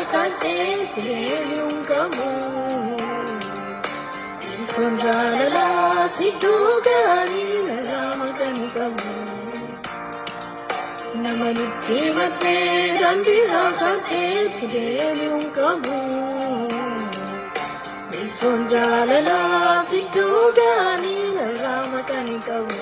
Kan deebi'uun qabu. Kun jaalalaa siddoo gaarii narraa maqaan qabu. Nama nutti maddee daandiirraa kan deebi'uun qabu. Kun jaalalaa siddoo gaarii narraa maqaan qabu.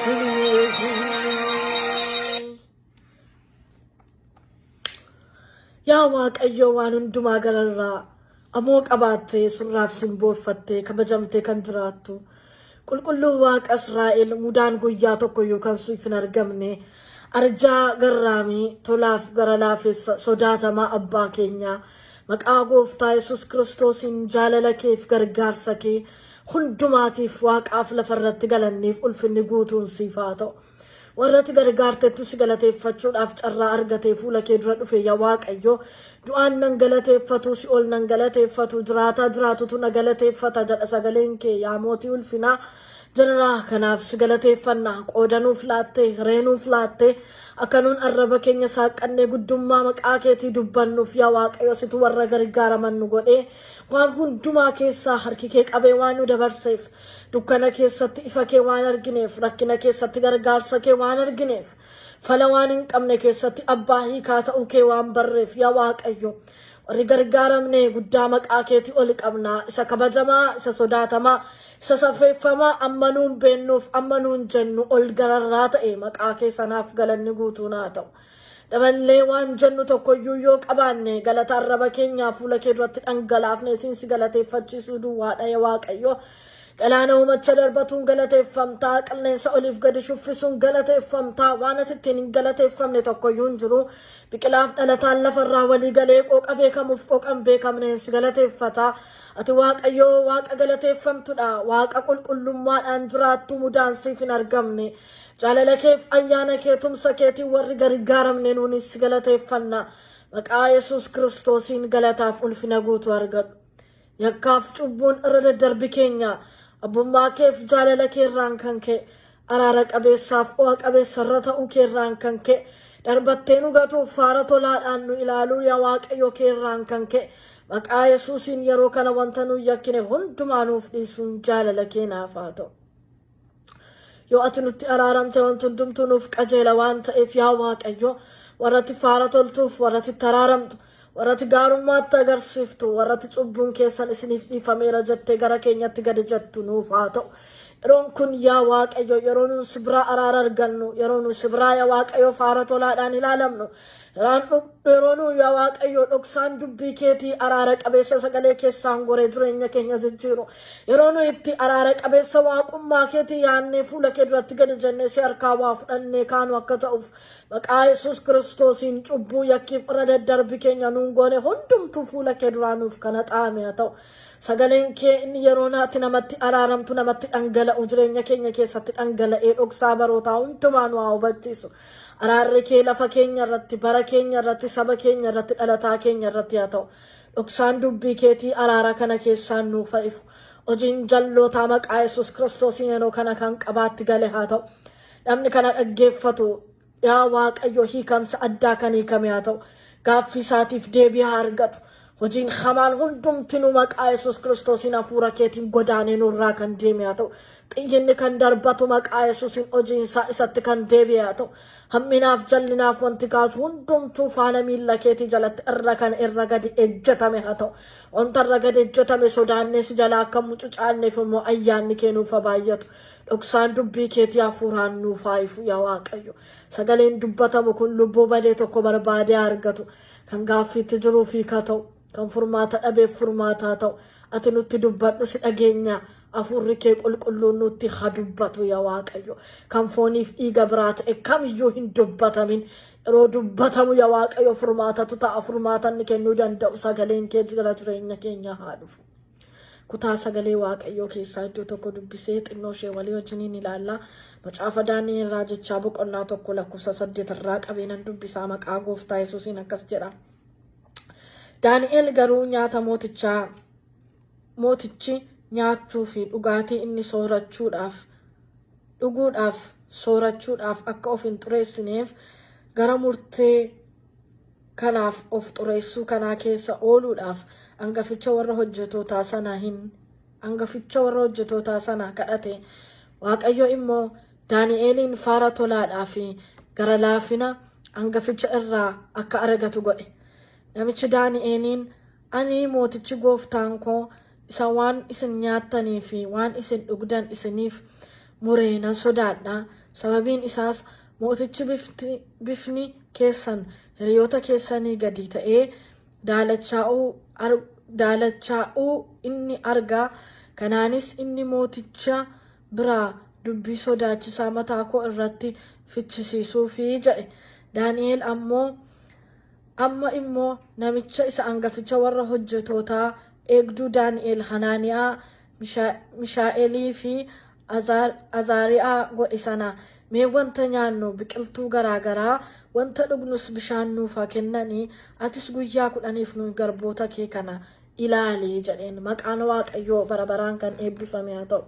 Yesuus. Yaa Waaqayyo waan hundumaa gararraa amoo qabaattee surraaf simbooffattee kabajamtee kan jiraattu qulqulluu Waaqa Israa'el mudaan guyyaa tokkoyyuu kan siif hin argamne arjaa garraamii tolaaf gara laafessa sodaatamaa abbaa keenyaa maqaa gooftaa Yesuus Kiristoosiin jaalala keef gargaarsa kee hundumaatiif waaqaaf lafarratti galanniif ulfinni guutuun siif haa ta'u. Warra ati gargaartettu si galateeffachuudhaaf carraa argatee fuula kee dura dhufe yaa Waaqayyo du'aan nan galateeffatu si'ool nan galateeffatu jiraataa jiraatutu na galateeffata jedha sagaleen kee yaa mootii ulfinaa jirraa kanaaf si galateeffanna qooda nuuf laattee hiree nuuf laattee akka nuun arraba keenya saaqqannee guddummaa maqaa keetii dubbannuuf yaa Waaqayyo situ warra gargaaraman nu godhee waan hundumaa keessaa harki kee qabee waan nu dabarseef Dukkana keessatti ifa kee waan argineef, rakkina keessatti gargaarsa kee waan argineef, fala waan hin qabne keessatti abbaa hiikaa ta'uu kee waan barreef yaa Waaqayyo. Warri gargaaramne guddaa maqaa keetii ol qabna. Isa kabajamaa, isa sodaatamaa, isa safeeffamaa amma nuun beennuuf amma nuun jennu ol gararraa ta'e maqaa kee sanaaf galanni guutuun haa ta'u. Daballee waan jennu tokkoyyuu yoo qabaanne galata arraba keenyaa fuula kee duratti dhangalaafne siin si galateeffachiisuu duwwaadha yaa Waaqayyo. Galaana uumacha darbatuun galateeffamtaa, qilleensa oliif gadi shuffisuun galateeffamtaa, waan ati ittiin hin galateeffamne tokkoyyuu hin jiru. Biqilaaf dhalataan lafarraa walii galee qooqa beekamuuf qooqa hin beekamneen si galateeffata. Ati Waaqayyo Waaqa galateeffamtudha. Waaqa qulqullummaadhaan jiraattu mudaan siif hin argamne. Jaalala keef ayyaana kee tumsa keetiin warri gargaaramne nuunis si galateeffanna. Maqaa Yesuus Kiristoosiin galataaf ulfina guutuu argadhu. Yakkaaf cubbuun irra daddarbi keenya abbummaa keef jaalala keerraan kan ka'e araara qabeessaaf o'a qabeessa irra ta'uu keerraan kan ka'e darbattee nu gatuuf faara tolaadhaan nu ilaaluu yaa Waaqayyo keerraan kan ka'e maqaa Yesuusiin yeroo kana wanta nu yakkine hundumaa nuuf dhiisuun jaalala kee naaf haa ta'u. Yoo ati nutti araaramte wanti hundumtuu nuuf qajeela waan ta'eef yaa Waaqayyo warratti faara toltuuf warratti itti araaramtu warratti gaarummaatti agarsiiftu warratti cubbuun keessan isiniif dhiifameera jettee gara keenyatti gadi jettu nuuf haa ta'u. Yeroon kun yaa Waaqayyo yeroo nuun si biraa araara argannu yeroo nuun si biraa yaa Waaqayyo faara tolaadhaan ilaalamnu yeroo nuun yaa Waaqayyo dhoksaan dubbii keetii araara qabeessa sagalee keessaan goree jireenya keenya jijjiiru Yeroo nu itti araara qabeessa waaqummaa keetii yaannee fuula kee duratti gadi jennee si harkaa waa fudhannee kaanu akka ta'uuf maqaa Yesuus Kiristoosiin cubbuu yakkiif irra daddarbi keenya nuun goone hundumtuu fuula kee duraa nuuf kana xaame haa ta'u. Sagaleen kee inni yeroo naatti namatti araaramtu namatti dhangala'u jireenya keenya keessatti dhangala'ee dhoksaa barootaa hundumaa nu haa hubachiisu. Araarri kee lafa keenya irratti, bara keenya irratti, saba keenya irratti, dhalataa keenya irratti haa ta'u. Dhoksaan dubbii keetii araara kana keessaan nuuf haa ifu. Hojiin jallootaa maqaa Yesuus Kiristoosiin yeroo kana kan qabaatti gale haa ta'u. Namni kana dhaggeeffatu yaa Waaqayyo hiikamsa addaa kan hiikame haa ta'u. Gaaffii isaatiif deebii haa argatu. Hojiin hamaan hundumtinuu maqaa Yesuus Kiristoosiin hafuura keetiin godaanee nurraa kan deeme haa ta'u. Xiyyinni kan darbatu maqaa Yesuusiin hojiinsaa isatti kan deebi'e haa ta'u. Hamminaaf jallinaaf wanti kaatu hundumtuu faana miilla keetii jalatti irra kan irra gadi ejjetame haa ta'u. Wanta irra gadi ejjetame sodaannee si jalaa akka mucucaanneef immoo ayyaanni kee nuuf haa baay'atu. Dhoksaan dubbii keetii hafuuraan nuuf haa ifu yaa Waaqayyo. Sagaleen dubbatamu kun lubbuu badee tokko barbaadee haa argatu. Kan gaaffiitti jiruuf hiika ta'u. Kan furmaata dhabeef furmaata haa ta'u. Ati nutti dubbadhu si dhageenya. Hafuurri kee qulqulluun nutti haa dubbatu yaa Waaqayyo. Kan fooniif dhiiga biraa ta'e kamiyyuu hin dubbatamin. Yeroo dubbatamu yaa Waaqayyo furmaatatu ta'a. Furmaata inni kennuu danda'u sagaleen kee jira jireenya keenya haa dhufu. Kutaa sagalee Waaqayyoo keessaa iddoo tokko dubbisee xinnoo ishee walii wajjiniin ilaalla. Macaafa Daani'el raajichaa boqonnaa 1 lakkoofsa 8 irraa qabee nan dubbisaa maqaa gooftaa Yesuusiin akkas jedha. Daani'el garuu nyaata mootichaa mootichi nyaachuu fi dhugaatii inni soorachuudhaaf dhuguudhaaf soorachuudhaaf akka of hin xureessineef gara murtee kanaaf of xureessuu kanaa keessa ooluudhaaf angaficha warra hojjetootaa sana hin angaficha warra hojjetootaa sana kadhate. Waaqayyo immoo Daani'eliin faara tolaadhaa fi gara laafina angaficha irraa akka argatu godhe. Namichi Daani'eliin, Ani mootichi gooftaan koo isa waan isin nyaattanii fi waan isin dhugdan isiniif mure nan sodaadha. Sababiin isaas mootichi bifni keessan hiriyoota keessanii gadi ta'ee daalachaa'uu inni arga. Kanaanis inni mooticha biraa dubbii sodaachisaa mataa koo irratti fichisiisuufi jedhe. Daani'el ammoo amma immoo namicha isa angaficha warra hojjetootaa eegduu Daani'el, Hanaaniyaa, Mishaa'elii fi Azaariyaa godhe sana, mee wanta nyaannu biqiltuu garaagaraa, wanta dhugnus bishaan nuuf haa kennanii, atis guyyaa 10f nu garboota kee kana ilaali jedheen. Maqaan Waaqayyoo bara baraan kan eebbifame haa ta'u.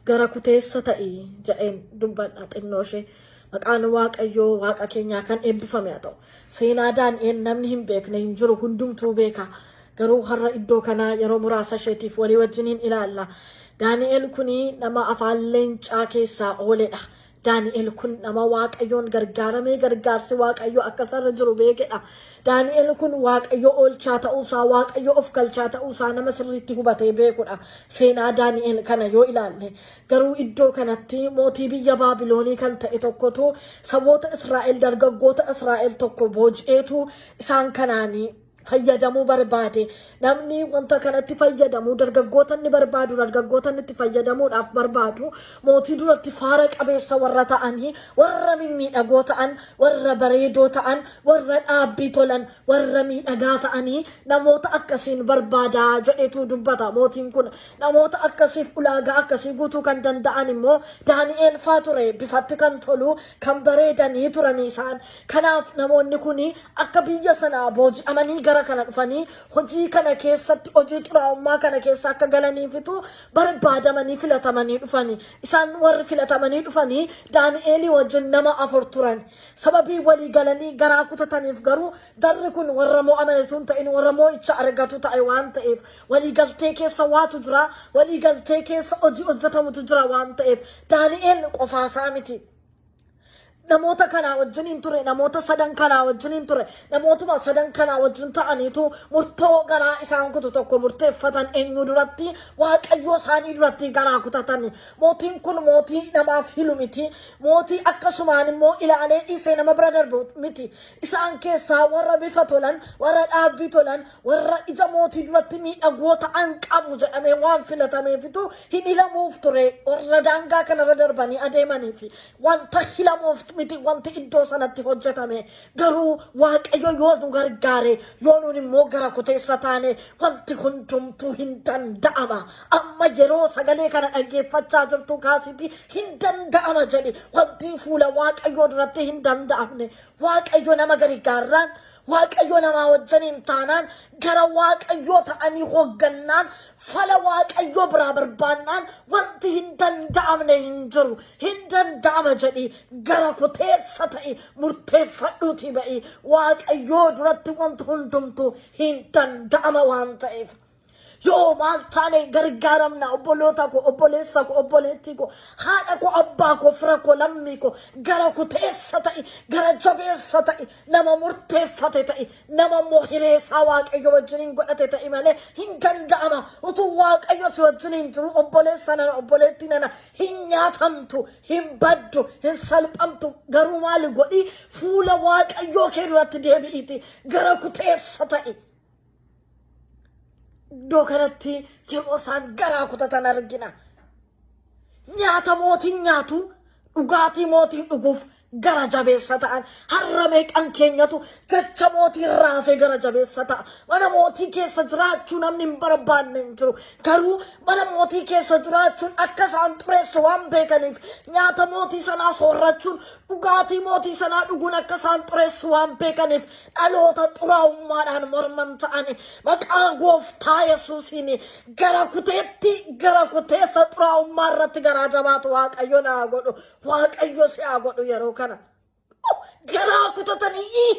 Gara kuteessa ta'i jedheen dubbadha xinnoo ishee. Maqaan Waaqayyoo Waaqa keenyaa kan eebbifame haa ta'u. Seenaa Daani'el namni hin beekne hin jiru, hundumtuu beeka. Garuu har'a iddoo kanaa yeroo muraasa isheetiif walii wajjiniin ilaalla. Daani'el kuni nama afaan leencaa keessaa ooledha. Daani'el kun nama Waaqayyoon gargaaramee gargaarsi Waaqayyoo akka isarra jiru beekedha. Daani'el kun Waaqayyo oolchaa ta'uusaa, Waaqayyo of galchaa ta'uusaa nama sirriitti hubatee beekudha. Seenaa Daani'el kana yoo ilaalle, garuu iddoo kanatti mootii biyya Baabiloonii kan ta'e tokkotu saboota Israa'el, dargaggoota Israa'el tokko booji'eetu isaan kanaanii fayyadamuu barbaade. Namni wanta kanatti fayyadamu, dargaggoota inni barbaadu, dargaggoota inni itti fayyadamuudhaaf barbaadu, mootii duratti faara qabeessa warra ta'anii, warra mimmiidhagoo ta'an, warra bareedoo ta'an, warra dhaabbii tolan, warra miidhagaa ta'anii, namoota akkasiin barbaadaa jedhetu dubbata mootiin kun. Namoota akkasiif ulaagaa akkasii guutuu kan danda'an immoo Daani'eel faa ture, bifatti kan tolu, kan bareedanii turanii isaan. Kanaaf namoonni kun akka biyya sanaa booji'amanii gara kana dhufanii hojii kana keessatti, hojii xuraa'ummaa kana keessa akka galaniifitu barbaadamanii filatamanii dhufanii. Isaan warri filatamanii dhufanii Daani'eelii wajjin nama afur turan. Sababii walii galanii garaa kutataniif garuu darri kun warra mo'aman osoo hin ta'in warra mo'icha argatu ta'e waan ta'eef, walii galtee keessa waatu jira, walii galtee keessa hojii hojjetamutu jira waan ta'eef, Daani'eel qofaasaa miti. Namoota kanaa wajjiniin ture, namoota sadan kanaa wajjiniin ture. Namootuma sadan kanaa wajjin ta'aniitu murtoo garaa isaan kutu tokko murteeffatan. Eenyu duratti? Waaqayyoo isaanii duratti garaa kutatan. Mootiin kun mootii namaaf hilu miti. Mootii akkasumaan immoo ilaalee dhiisee nama bira darbu miti. Isaan keessaa warra bifa tolan, warra dhaabbii tolan, warra ija mootii duratti miidhagoo ta'an qabu jedhamee waan filatameefitu hin hilamuuf ture. Warra daangaa kanarra darbanii adeemanii fi wanta hilamuuf miti wanti iddoo sanatti hojjetame. Garuu Waaqayyo yoo nu gargaare, yoo nun immoo gara kuteessa taane, wanti hundumtuu hin danda'ama. Amma yeroo sagalee kana dhaggeeffachaa jirtu kaasiti hin danda'ama jedhi. Wanti fuula Waaqayyoo duratti hin danda'amne, Waaqayyo nama gargaarraan, Waaqayyo namaa wajjiniin taanaan, gara Waaqayyoo ta'anii hooggannaan, fala Waaqayyoo biraa barbaannaan, wanti hin danda'amne hin jiru. Hin danda'ama jedhi, gara kuteessa ta'i, murteeffadhuutii ba'i. Waaqayyoo duratti wanti hundumtuu hin danda'ama waan ta'eef. Yoo maal taane gargaaramna? Obboloota koo, obboleessa koo, obboleettii koo, haadha koo, abbaa koo, fira koo, lammii koo, gara kuteessa ta'i, gara jabeessa ta'i, nama murteeffate ta'i, nama immoo hireessaa Waaqayyo wajjiniin godhate ta'i malee hin danda'ama. Utuu Waaqayyo si wajjiniin jiru, obboleessa nana, obboleettii nana, hin nyaatamtu, hin baddu, hin salphamtu. Garuu maali godhi? Fuula Waaqayyoo kee duratti deebi'iiti gara kuteessa ta'i. Iddoo kanatti yeroo isaan garaa kutatan argina. Nyaata mootiin nyaatu, dhugaatii mootiin dhuguuf gara jabeessa ta'an. Har'a meeqan keenyatu jecha mootiin raafee gara jabeessa ta'a? Mana mootii keessa jiraachuu namni hin barbaanne hin jiru. Garuu mana mootii keessa jiraachuun akka isaan xureessu waan beekaniif, nyaata mootii sanaa soorrachuun, dhugaatii mootii sanaa dhuguun akka isaan xureessu waan beekaniif, dhaloota xuraa'ummaadhaan morman ta'ani. Maqaa Gooftaa Yesuusiin gara kuteetti, gara kuteessa xuraa'ummaa irratti garaa jabaatu Waaqayyo naa godhu. Waaqayyo si haa godhu yeroo kana. Garaa kutatanii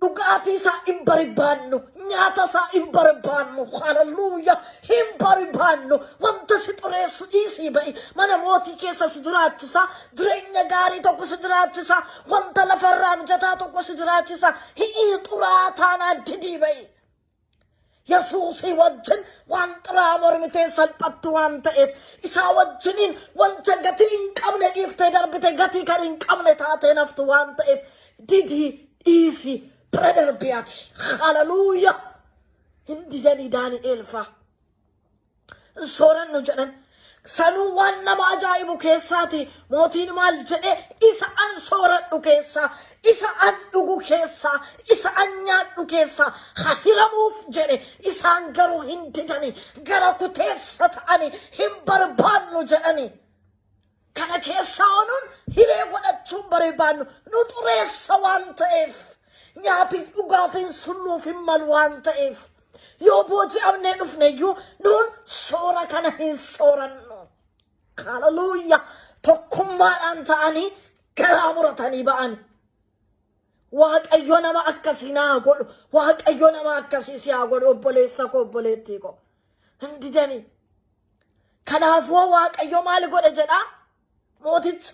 dhugaatii isaa hin barbaannu, nyaata isaa hin barbaannu, haleluuya, hin barbaannu. Wanta si xureessu dhiisii ba'i. Mana mootii keessa si jiraachisa, jireenya gaarii tokko si jiraachisa, wanta lafarraa mijataa tokko si jiraachisa. Hi'ii, xuraa taanaa didii ba'i. Yesuusii wajjin waan xiraa mormitee salphattu waan ta'eef isaa wajjiniin wanta gatii hin qabne dhiiftee darbite gatii kan hin qabne taatee naftu waan ta'eef didii dhiisi bira darbi ati. Haleluuyaa! Hin didanii Daani'eel fa'a. Hin soorannu jedhan. Sanuu waan nama ajaa'ibu keessaati mootiin maal jedhe isa an sooradhu keessaa, isa an dhugu keessaa, isa an nyaadhu keessaa ha hiramuuf jedhe isaan garuu hin didani gara kuteessa ta'ani hin barbaannu jedhani. Kana keessaa onuun hiree godhachuun barbaannu nu xureessa waan ta'eef nyaatiif dhugaatiin sun nuuf hin malu waan ta'eef yoo booji'amnee dhufne iyyuu nuun soora kana hin soorannu. Haleluuyaa! Tokkummaadhaan ta'anii garaa muratanii ba'an. Waaqayyo nama akkasii naa godhu. Waaqayyo nama akkasii si haa godhu obboleessa koo obboleettii koo. Hin didanii. Kanaafuu Waaqayyo maal godhe jedhaa? Mooticha.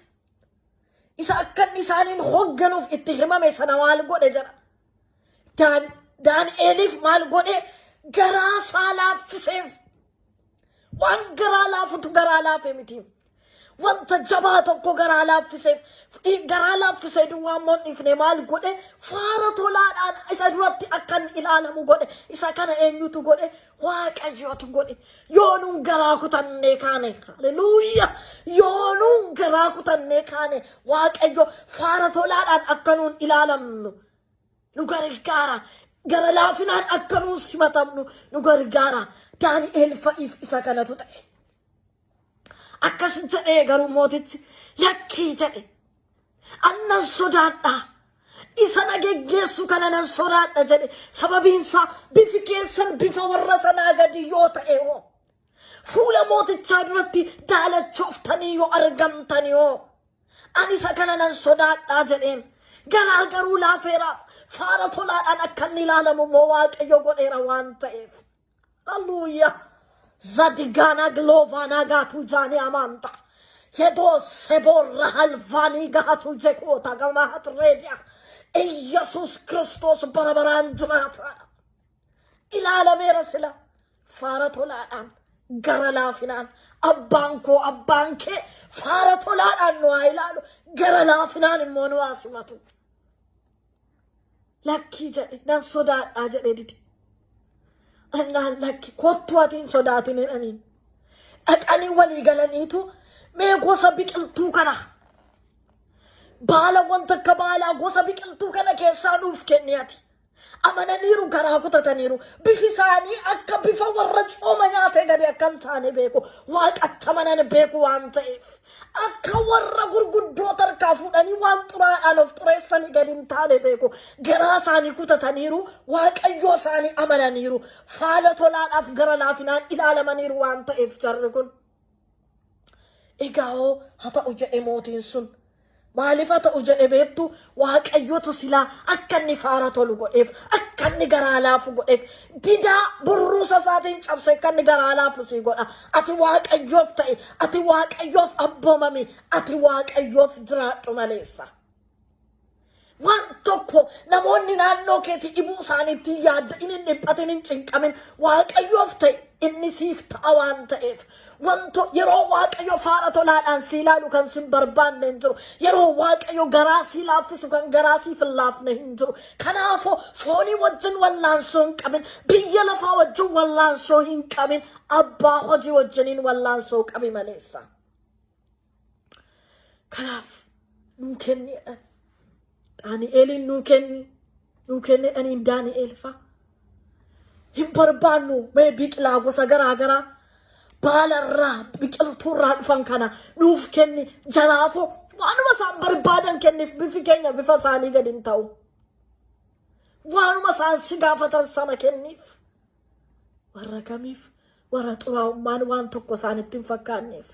Isa akka inni isaaniin hoogganuuf itti himame sana maal godhe jedha. Daani'eeliif maal godhe? Garaa isaa laaffiseef. Waan garaa laafutu garaa laafe miti. Wanta jabaa tokko garaa laaffiseef. Garaa laaffisee duwwaa immoo hin dhiifne maal godhe? Faara tolaadhaan isa duratti akka inni ilaalamu godhe. Isa kana eenyutu godhe? Waaqayyootu godhe. Yoo nuun garaa kutannee kaane, haleluuyaa! Yoo nuun garaa kutannee kaane, Waaqayyo faara tolaadhaan akka nuun ilaalamnu nu gargaara. Gara laafinaan akka nuun simatamnu nu gargaara. Daani'eel fa'iif isa kanatu ta'e. Akkas jedhee garuu mootichi lakkii jedhe. Annan sodaadha. Isa na geggeessu kana nan sodaadha jedhe. Sababiin isaa bifi keessan bifa warra sanaa gadi yoo ta'e hoo. Fuula mootichaa duratti daalachooftanii yoo argamtanii hoo. Ani isa kana nan sodaadhaa jedheen. Garaa garuu laafeeraaf faara tolaadhaan akka inni ilaalamu immoo Waaqayyo godheera waan ta'eef. Hallelujah. Zadigana glovana gatu jani amanta. Yedo seborra halvani gatu jekota gamahat redia. Iyesus Kristos bara baraan jiraata. Ilaalameera sila faara tolaadhaan gara laafinaan abbaan koo abbaan kee faara tolaadhaan nu haa ilaalu gara laafinaan immoo nu haa simatu. Lakkii jedhe nan sodaadhaa jedhee dide. Annaan lakki kottu ati hin sodaatin jedhaniin. Dhaqanii walii galaniitu mee gosa biqiltuu kana baala wanta akka baalaa gosa biqiltuu kana keessaa nuuf kenni ati. Amananiiru garaa kutataniiru. Bifi isaanii akka bifa warra cooma nyaatee gadi akka hin taane beeku. Waaqatti amanan beeku waan ta'eef. Akka warra gurguddoota harkaa fuudhanii waan xuraadhaan of xureessanii gadi hin taane beeku. Garaa isaanii kutataniiru. Waaqayyoo isaanii amananiiru. Faala tolaadhaaf gara laafinaan ilaalamaniiru waan ta'eef jarri kun. Egaa hoo haa ta'u jedhe mootiin sun. Maaliif haa ta'u jedhe beektu Waaqayyotu silaa akka inni faara tolu godheef, akka inni garaa laafu godheef, didaa burruusa isaatiin cabse akka inni garaa laafu sii godha. Ati Waaqayyoof ta'i, ati Waaqayyoof abboomami, ati Waaqayyoof jiraadhu maleessa. Waan tokko namoonni naannoo keetii dhibuu isaaniitti hin yaadda'in, hin dhiphatin, hin cinqamin. Waaqayyoof ta'e inni siif ta'a waan ta'eef. Wanto yeroo Waaqayyo faara tolaadhaan si ilaalu kan sin barbaanne hin jiru. Yeroo Waaqayyo garaa si laaffisu kan garaa siif hin laafne hin jiru. Kanaafuu foonii wajjin wallaansoo hin qabin, biyya lafaa wajjin wallaansoo hin qabin, abbaa hojii wajjiniin wallaansoo qabi maleessa. Kanaaf nuu kenni jedhan. Daani'eeliin nuu kenni. Nuu kenni jedhaniin Daani'eel fa'a. Hin barbaannu mee biqilaa gosa garaa garaa baala irraa biqiltuu irraa dhufan kana nuuf kenni jaraafuu waanuma isaan barbaadan kenniif bifi keenya bifa isaanii gadi hin ta'u. Waanuma isaan si gaafatan sana kenniif. Warra kamiif? Warra xuraa'ummaan waan tokko isaanitti hin fakkaanneef.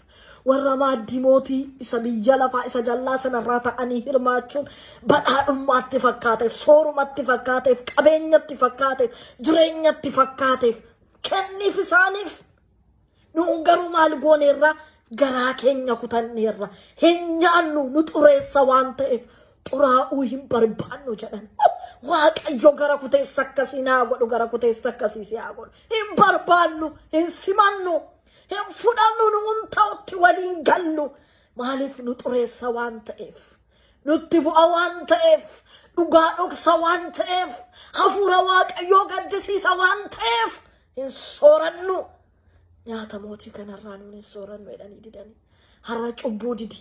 Warra maaddii mootii isa biyya lafaa isa jallaa sanarraa ta'anii hirmaachuun badhaadhummaatti fakkaateef, soorumatti fakkaateef, qabeenyatti fakkaateef, jireenyatti fakkaateef kenniif isaaniif. Nuun garuu maal gooneerra garaa keenya kutanneerra hin nyaannu nu xureessa waan ta'eef xuraa'uu hin barbaannu jedhan. Waaqayyo gara kuteessa akkasii naa godhu, gara kuteessa akkasii si haa godhu. Hin barbaannu, hin simannu, hin fudhannu, nuun ta'utti waliin gallu. Maaliif nu xureessa waan ta'eef, nutti bu'a waan ta'eef, dhugaa dhoksa waan ta'eef, hafuura Waaqayyoo gaddisiisa waan ta'eef hin soorannu. Nyaata mootii kanarraa nuun hin soorannu jedhanii didanii. Har'a cubbuu didi.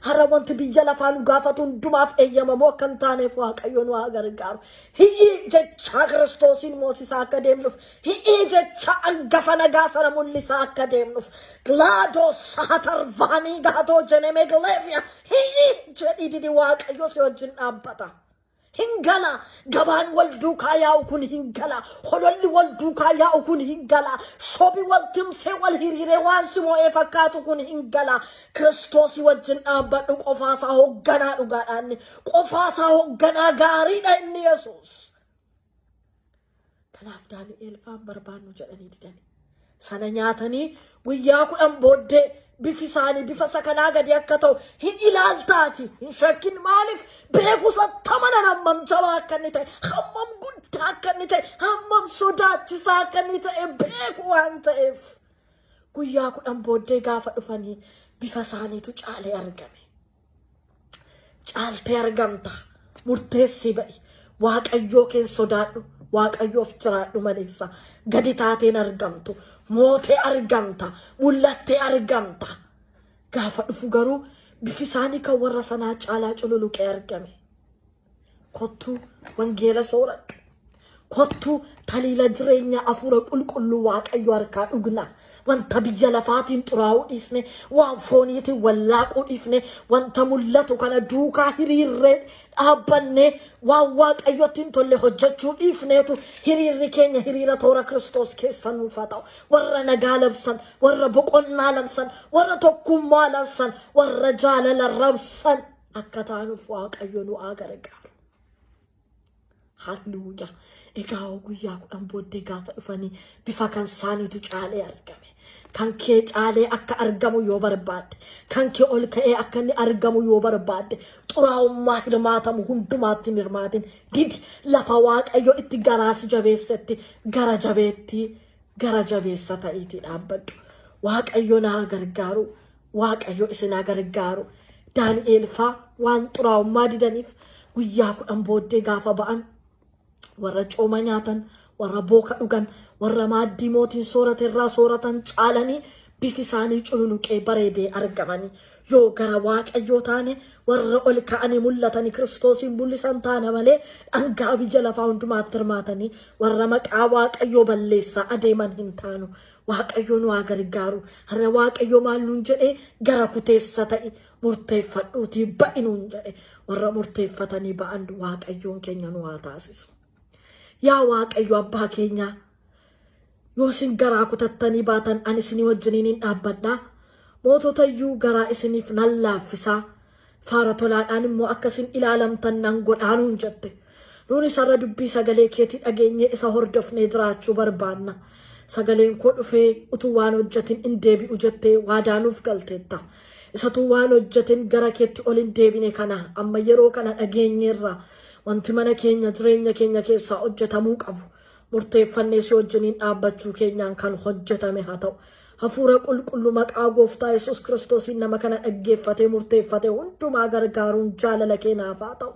Har'a wanti biyya lafaa nu gaafatu hundumaaf eeyyamamoo akka hin taaneef Waaqayyo nu haa gargaaru. Hi'ii jechaa Kiristoosiin moosisaa akka deemnuuf, hi'ii jecha angafa nagaa sana mul'isaa akka deemnuuf. Glaadoo saatarvaanii gaatoo jeneme gleevia. Hi'ii jedhii didi Waaqayyo si wajjin dhaabbata. Hin gala. Gabaan wal duukaa yaa'u kun hin gala. Hololli wal duukaa yaa'u kun hin gala. Sobi wal timsee wal hiriiree waan si mo'ee fakkaatu kun hin gala. Kiristoosii wajjin dhaabbadhu qofaasaa hoogganaa dhugaadha inni. Qofaasaa hoogganaa gaariidha inni Yesuus. Kanaaf Daani'eel faan barbaannu jedhanii didani. Sana nyaatanii guyyaa 10 booddee bifi isaanii bifa isa kanaa gadi akka ta'u hin ilaaltaati. Hin shakkin maaliif beekusa tamanan hammam jabaa akka inni ta'e, hammam guddaa akka inni ta'e, hammam sodaachisaa akka inni ta'e beeku waan ta'eef. Guyyaa 10 booddee gaafa dhufanii bifa isaaniitu caalee argame. Caaltee argamta. Murteessii ba'i. Waaqayyoo keen sodaadhu. Waaqayyoof jiraadhu maleessa. Gadi taateen argamtu. Mootee argamta. Mul'attee argamta. Gaafa dhufu garuu bifi isaanii kan warra sanaa caalaa cululuqee argame. Kottuu wangeela sooradhu. Kottuu taliila jireenya hafuura qulqulluu Waaqayyo harkaa dhugna. Wanta biyya lafaatiin xuraa'uu dhiisne, waan fooniitiin wallaaquu dhiifne, wanta mul'atu kana duukaa hiriirree dhaabbanne, waan Waaqayyotti hin tolle hojjechuu dhiifneetu hiriirri keenya hiriira toora Kiristoos keessa nuuf haa ta'u. Warra nagaa labsan, warra boqonnaa labsan, warra tokkummaa labsan, warra jaalala rabsan akka taanuuf Waaqayyo nu haa gargaaru. Halleluuyaa. Egaa hoo guyyaa 10 booddee gaafa dhufanii bifa kan isaaniitu caalee argame. Kan kee caalee akka argamu yoo barbaadde, kan kee ol ka'ee akka inni argamu yoo barbaadde, xuraa'ummaa hirmaatamu hundumaatti hin hirmaatin. Didi lafa Waaqayyo itti garaa si jabeessetti gara jabeettii gara jabeessa ta'iitii dhaabbadhu. Waaqayyo na haa gargaaru. Waaqayyo isin haa gargaaru. Daani'eel faa waan xuraa'ummaa didaniif guyyaa 10 booddee gaafa ba'an warra cooma nyaatan, warra booka dhugan, warra maaddii mootiin soorate irraa sooratan caalanii bifi isaanii cululuqee bareedee argamanii. Yoo gara Waaqayyoo taane warra ol ka'anii mul'atanii Kiristoosiin mul'isan taana malee dhangaa biyya lafaa hundumaatti hirmaatanii warra maqaa Waaqayyoo balleessaa adeeman hin taanu. Waaqayyo nu haa gargaaru. Har'a Waaqayyo maal nuun jedhee gara kuteessa ta'i murteeffadhuutii ba'i nuun jedhe. Warra murteeffatanii ba'an Waaqayyoon keenya nu haa taasisu. Yaa Waaqayyo abbaa keenyaa yoo isin garaa kutattanii baatan ani isinii wajjiniin hin dhaabbadha. Mootota iyyuu garaa isiniif nan laaffisaa. Faara tolaadhaan immoo akka isin ilaalamtan nan godhaa nuun jette. Nuunis har'a dubbii sagalee keetii dhageenyee isa hordofnee jiraachuu barbaanna. Sagaleen koo dhufee utuu waan hojjetin hin deebi'u jettee waadaa nuuf galteetta. Isatuu waan hojjetin gara keetti ol hin deebine kana amma yeroo kana dhageenyeerra. Wanti mana keenya jireenya keenya keessaa hojjetamuu qabu. Murteeffannee si wajjiniin dhaabbachuu keenyaan kan hojjetame haa ta'u. Hafuura qulqullu maqaa gooftaa Yesuus Kiristoosiin nama kana dhaggeeffatee murteeffate hundumaa gargaaruun jaalala kee naaf haa ta'u.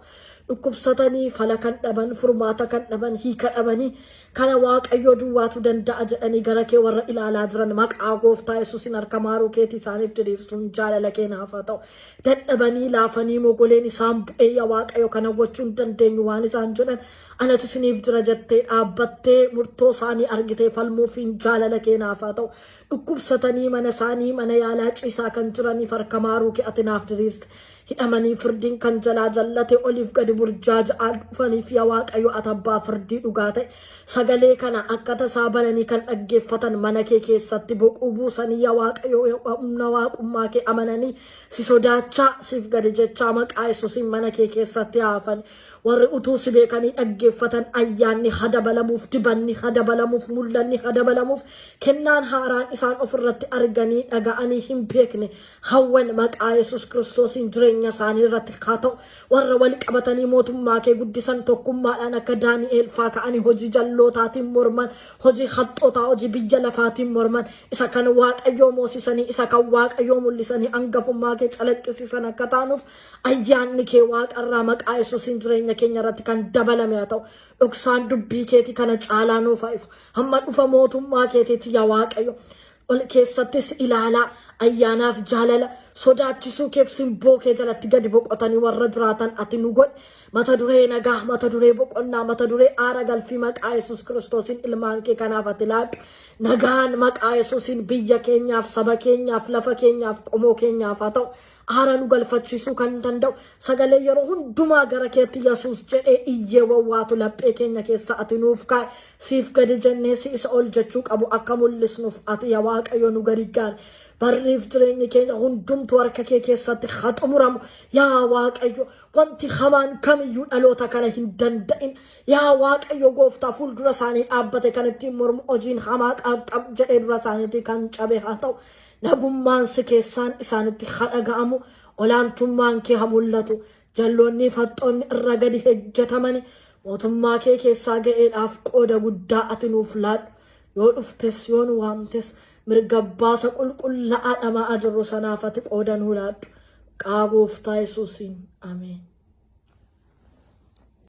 Dhukkubsatanii fala kan dhaban, furmaata kan dhaban, hiika dhabanii kana Waaqayyoo duwwaatu danda'a jedhanii gara kee warra ilaalaa jiran maqaa gooftaa Yesuusiin harka maaruu keetii isaaniif diriirsuun jaalala kee naaf haa ta'u. Dadhabanii laafanii mogoleen isaan bu'ee yaa Waaqayyo kana gochuu hin dandeenyu waan isaan jedhan anatu isiniif jira jettee dhaabbattee murtoo isaanii argitee falmuufiin jaalala kee naaf haa ta'u. Dhukkubsatanii mana isaanii mana yaalaa ciisaa kan jiraniif harka maaruu kee ati naaf diriirte. Hidhamanii firdiin kan jalaa jallate oliif gadi burjaaja'aa dhufaniif yaa Waaqayyo ati abbaa firdii dhugaa ta'e. Sagalee kana akka tasaa bananii kan dhaggeeffatan mana kee keessatti boquu buusanii yaa Waaqayyo humna waaqummaa kee amananii si sodaachaa siif gadi jechaa maqaa Yesuusiin mana kee keessatti haafan. Warri utuu si beekanii dhaggeeffatan ayyaanni ha dabalamuuf, dibanni ha dabalamuuf, mul'anni ha dabalamuuf, kennaan haaraan isaan ofirratti arganii dhaga'anii hin beekne hawwan maqaa Yesuus Kiristoosiin jireenya isaanii irratti haa ta'u. Warra wal qabatanii mootummaa kee guddisan tokkummaadhaan akka Daani'eel faa ka'anii hojii jallootaatiin morman, hojii haxxootaa, hojii biyya lafaatiin morman, isa kan Waaqayyoo moosisanii, isa kan Waaqayyoo mul'isanii hangafummaa kee calaqqisiisan akka taanuuf ayyaanni kee waaqarraa maqaa Yesuusiin jireenya keenya irratti kan dabalame haa ta'u. Dhoksaan dubbii keetii kana caalaa nuuf haa ifu. Hamma dhufa mootummaa keetiitti yaa Waaqayyo. Ol keessattis ilaalaa ayyaanaaf jaalala sodaachisuu keef simboo kee jalatti gadi boqotanii warra jiraatan ati nu godhi. Mata duree nagaa, mata duree boqonnaa, mata duree aara galfii maqaa Yesuus Kiristoosiin ilmaan kee kanaaf ati laadhu. Nagaan maqaa Yesuusiin biyya keenyaaf, saba keenyaaf, lafa keenyaaf, qomoo keenyaaf haa ta'u. Aara nu galfachiisuu kan danda'u sagalee yeroo hundumaa gara keetti Yesuus jedhee iyyee wawwaatu laphee keenya keessa ati nuuf kaa'e. Siif gadi jennee si isa ol jechuu qabu akka mul'isnuuf ati yaa Waaqayyo nu gargaari. Barriif jireenyi keenya hundumtuu harka kee keessatti haa xumuramu. Yaa Waaqayyo wanti hamaan kamiyyuu dhaloota kana hin danda'in. Yaa Waaqayyo gooftaa fuuldura isaanii dhaabbate kan ittiin mormu hojiin hamaa qaxxam jedhee dura isaaniitii kan cabe haa ta'u. Nagummaan si keessaan isaanitti haa dhaga'amu. Olaantummaan kee haa mul'atu. Jalloonnii fi haxxoonni irra gadi hejjetamani mootummaa kee keessaa ga'eedhaaf qooda guddaa ati nuuf laadhu. Yoo dhuftes yoo nu waamtes mirga baasa qulqullaa'aa dhama'aa jirru sanaaf ati qooda nuu laadhu. Maqaa gooftaa Yesuusiin. Ameen.